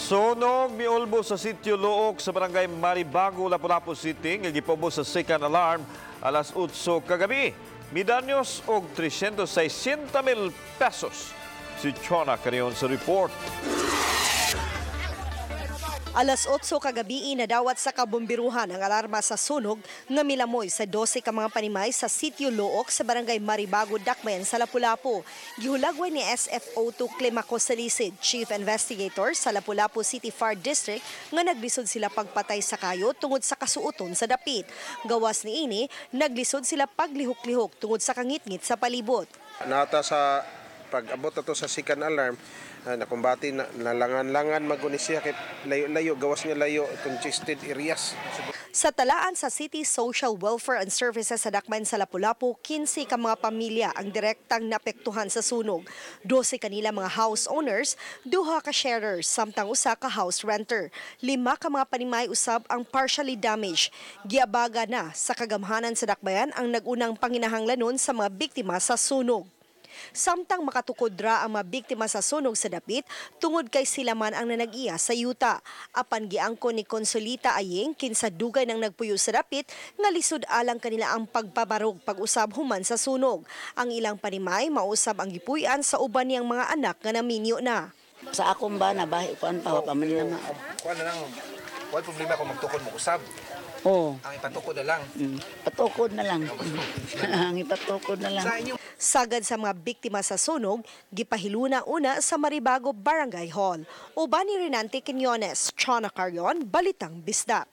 Sunog miulbo sa sitio Luok sa barangay Maribago, Lapu-Lapu City nga gipaubos sa second alarm alas 8 kagabi. Midanyos og 360 mil pesos. Si Chona Carion sa report. Alas 8 kagabi, nadawat sa kabombiruhan ang alarma sa sunog nga milamoy sa 12 ka mga panimay sa sitio Luok sa barangay Maribago, Dakbayan sa Lapu-Lapu. Gihulagway ni SFO2 Climaco Salisid, Chief Investigator sa Lapu-Lapu City Fire District, nga naglisod sila pagpatay sa kayo tungod sa kasuoton sa dapit. Gawas niini, naglisod sila paglihok-lihok tungod sa kangitngit sa palibot. Nata sa pag-abot ato sa second alarm, nakumbati na nalangan-langan maguni siya kay layo-layo, gawas nga layo, congested areas. Sa talaan sa City Social Welfare and Services sa Dakbayan sa Lapu-Lapu, 15 ka mga pamilya ang direktang naapektuhan sa sunog. 12 kanila mga house owners, duha ka sharers, samtang usa ka house renter. Lima ka mga panimay usab ang partially damaged. Giabaga na sa kagamhanan sa Dakbayan ang nagunang panginahanglanon sa mga biktima sa sunog. Samtang makatukod ra ang mga biktima sa sunog sa dapit tungod kay sila man ang nanag-iya sa yuta. Apan giangkon ni Consolita Aying, kinsa dugay nang nagpuyo sa dapit, nga lisod alang kanila ang pagpabarog pag-usab human sa sunog. Ang ilang panimay mausab ang gipuy-an sa uban niyang mga anak nga naminyo na. Sa akong ba na bahay kuan pa pa man na ma. Kuan na lang, wala problema kung magtukod mo usab. Oh, Ang ipatukod na lang. Patukod na lang. Ang ipatukod na lang. Sa inyo Sagad sa mga biktima sa sunog, gipahiluna una sa Maribago Barangay Hall. Uban ni Renante Quiñones, Chona Carion, Balitang Bisdak.